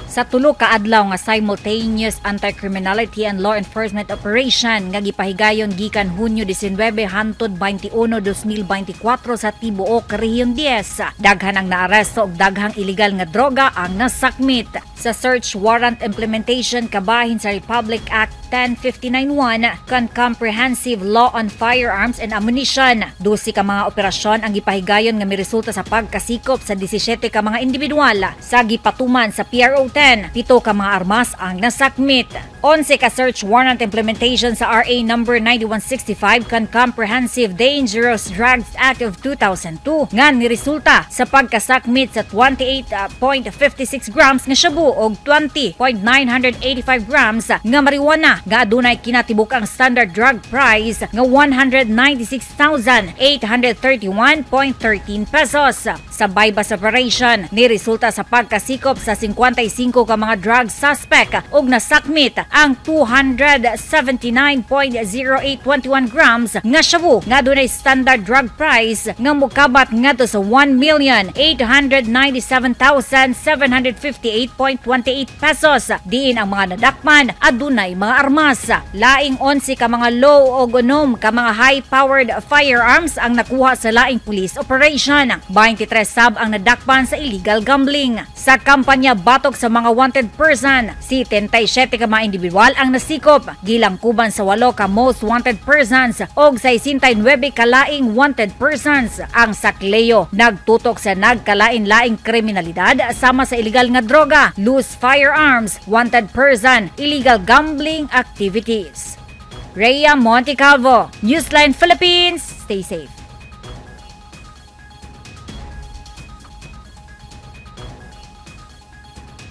Sa tulo ka adlaw nga simultaneous anti-criminality and law enforcement operation nga gipahigayon gikan Hunyo 19 hantod 21, 2024 sa tibuok Rehiyon 10. Daghan ang naaresto og daghang illegal nga droga ang nasakmit. Sa search warrant implementation kabahin sa Republic Act 10591 kan Comprehensive Law on Firearms and Ammunition, 12 ka mga operasyon ang gipahigayon nga miresulta sa pagkasikop sa 17 ka mga individual. Sa gipatuman sa PRO 10, 7 ka mga armas ang nasakmit. 11 ka search warrant implementation sa RA number 9165 kan Comprehensive Dangerous Drugs Act of 2002 nga niresulta sa pagkasakmit sa 28.56 grams nga shabu og 20.985 grams nga marijuana nga adunay kinatibuk-ang standard drug price nga 196,831.13 pesos. Sa buy-bust operation, ni resulta sa pagkasikop sa 55 ka mga drug suspect ug nasakmit ang 279.0821 grams nga shabu nga adunay standard drug price nga mokabat ngadto sa 1,897,758.28 pesos. Diin ang mga nadakpan adunay mga armas. Laing 11 ka mga low o 6 ka mga high-powered firearms ang nakuha sa laing police operation. 23 sab ang nadakpan sa illegal gambling. Sa kampanya batok sa mga wanted person, 77 ka mga individual ang nasikop. Gilangkuban sa 8 ka most wanted persons og 69 ka laing wanted persons. Ang sakleo nagtutok sa nagkalain-laing kriminalidad sama sa illegal nga droga, loose firearms, wanted person, illegal gambling activities. Rhea Montecalvo, Newsline Philippines. Stay safe.